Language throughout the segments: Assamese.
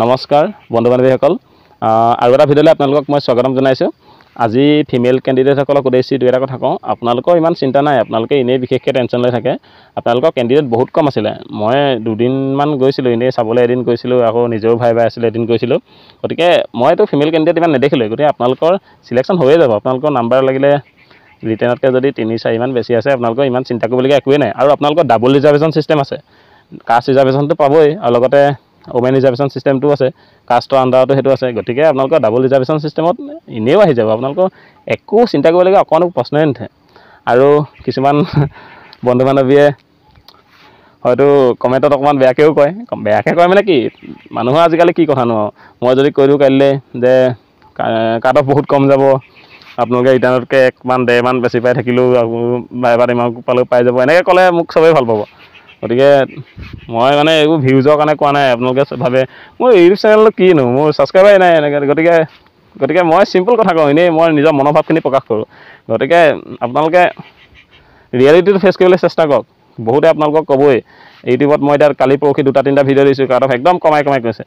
নমস্কাৰ বন্ধু বান্ধৱীসকল, আৰু এটা ভিডিঅ'লৈ আপোনালোকক মই স্বাগতম জনাইছোঁ। আজি ফিমেল কেণ্ডিডেটসকলক উদ্দেশ্যি দুই এটা কথা কওঁ। আপোনালোকৰ ইমান চিন্তা নাই, আপোনালোকে এনেই বিশেষকৈ টেনশ্যন লৈ থাকে। আপোনালোকৰ কেণ্ডিডেট বহুত কম আছিলে। মই দুদিনমান গৈছিলোঁ এনেই চাবলৈ, এদিন গৈছিলোঁ, আকৌ নিজেও ভাই ভাই আছিলে, এদিন গৈছিলোঁ। গতিকে মইতো ফিমেল কেণ্ডিডেট ইমান নেদেখিলোঁৱে। গতিকে আপোনালোকৰ চিলেকশ্যন হৈয়ে যাব। আপোনালোকৰ নাম্বাৰ লাগিলে ৰিটেনতকৈ যদি তিনি চাৰিমান বেছি আছে, আপোনালোকৰ ইমান চিন্তা কৰিবলগীয়া একোৱেই নাই। আৰু আপোনালোকৰ ডাবল ৰিজাৰ্ভেশ্যন ছিষ্টেম আছে। কাষ্ট ৰিজাৰ্ভেশ্যনটো পাবই আৰু লগতে ওমেন ৰিজাৰ্ভেশ্যন ছিষ্টেমটোও আছে, কাষ্টৰ আণ্ডাৰতো সেইটো আছে। গতিকে আপোনালোকৰ ডাবল ৰিজাৰ্ভেশ্যন ছিষ্টেমত এনেও আহি যাব। আপোনালোকৰ একো চিন্তা কৰিবলগীয়া অকণো প্ৰশ্নই নুঠে। আৰু কিছুমান বন্ধু বান্ধৱীয়ে হয়তো কমেণ্টত অকণমান বেয়াকৈও কয়। বেয়াকৈ কয় মানে কি, মানুহৰ আজিকালি কি কথা নো, মই যদি কৈ দিওঁ কাইলৈ যে কাট অফ বহুত কম যাব, আপোনালোকে ৰিটাৰ্ণতকৈ একমান ডেৰমান বেছি পাই থাকিলেও আকৌ ভাইভাত ইমান পালেও পাই যাব, এনেকৈ ক'লে মোক চবেই ভাল পাব। গতিকে মই মানে এইবোৰ ভিউজৰ কাৰণে কোৱা নাই। আপোনালোকে ভাবে মোৰ ইউটিউব চেনেলটো কিনো, মোৰ ছাবস্ক্ৰাইবাৰেই নাই এনেকৈ। গতিকে মই চিম্পল কথা কওঁ, এনেই মই নিজৰ মনোভাৱখিনি প্ৰকাশ কৰোঁ। গতিকে আপোনালোকে ৰিয়েলিটিটো ফেচ কৰিবলৈ চেষ্টা কৰক। বহুতে আপোনালোকক ক'বই, ইউটিউবত মই এতিয়া কালি পৰহি দুটা তিনিটা ভিডিঅ' দিছোঁ, কাট অফ একদম কমাই কমাই কৈছে।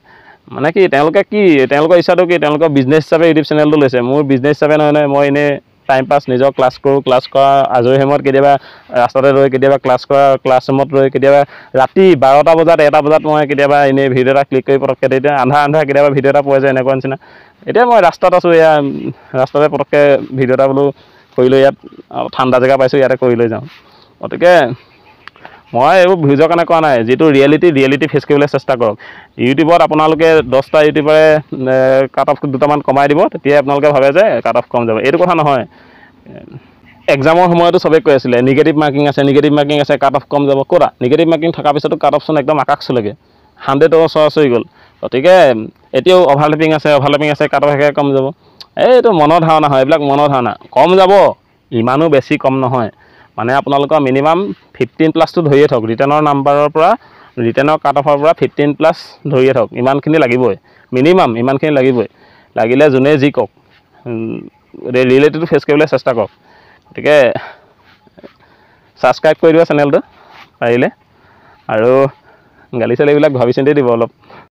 মানে কি, তেওঁলোকে কি, তেওঁলোকৰ ইচ্ছাটো কি, তেওঁলোকৰ বিজনেছ হিচাপে ইউটিউব চেনেলটো লৈছে। মোৰ বিজনেছ হিচাপে নহয় নহয়, মই এনেই টাইম পাছ নিজৰ ক্লাছ কৰোঁ। ক্লাছ কৰা আজৰি সময়ত কেতিয়াবা ৰাস্তাতে ৰৈ, কেতিয়াবা ক্লাছ কৰা ক্লাছ ৰুমত ৰৈ, কেতিয়াবা ৰাতি 12টা বজাত, 1টা বজাত মই কেতিয়াবা এনেই ভিডিঅ' এটা ক্লিক কৰি পটককৈ, তেতিয়া আন্ধাৰ আন্ধাৰ কেতিয়াবা ভিডিঅ' এটা পোৱা যায় এনেকুৱা নিচিনা। এতিয়া মই ৰাস্তাত আছোঁ, এয়া ৰাস্তাতে পটককৈ ভিডিঅ' এটা বোলো কৰি লৈ, ইয়াত ঠাণ্ডা জেগা পাইছোঁ, ইয়াতে কৰি লৈ যাওঁ। গতিকে মই এইবোৰ ভিউজৰ কাৰণে কোৱা নাই। যিটো ৰিয়েলিটি, ৰিয়েলিটি ফেচ কৰিবলৈ চেষ্টা কৰক। ইউটিউবত আপোনালোকে 10টা ইউটিউবাৰে কাট অফ দুটামান কমাই দিব, তেতিয়াই আপোনালোকে ভাবে যে কাট অফ কম যাব। এইটো কথা নহয়। এক্সামৰ সময়তো চবেই কৈ আছিলে নিগেটিভ মাৰ্কিং আছে, নিগেটিভ মাৰ্কিং আছে, কাট অফ কম যাব। ক'তা নিগেটিভ মাৰ্কিং থকাৰ পিছতো কাট অফচোন একদম আকাশ চুলেগৈ, 100ৰ ওচৰা ওচৰি গ'ল। গতিকে এতিয়াও অভাৰলেপিং আছে, অভাৰলেপিং আছে, কাট অফ একে কম যাব, এইটো মনৰ ধাৰণা হয়। এইবিলাক মনৰ ধাৰণা। কম যাব, ইমানো বেছি কম নহয়। মানে আপোনালোকৰ মিনিমাম 15 প্লাছটো ধৰিয়ে থওক। ৰিটেনৰ নাম্বাৰৰ পৰা, ৰিটেনৰ কাট অফৰ পৰা 15 প্লাছ ধৰিয়ে থওক। ইমানখিনি লাগিবই, মিনিমাম ইমানখিনি লাগিবই। লাগিলে যোনে যি কওক, ৰিয়েলিটিটো ফেচ কৰিবলৈ চেষ্টা কৰক। গতিকে ছাবস্ক্ৰাইব কৰি দিব চেনেলটো পাৰিলে আৰু গালি চালিবিলাক ভাবি চিন্তি দিব অলপ।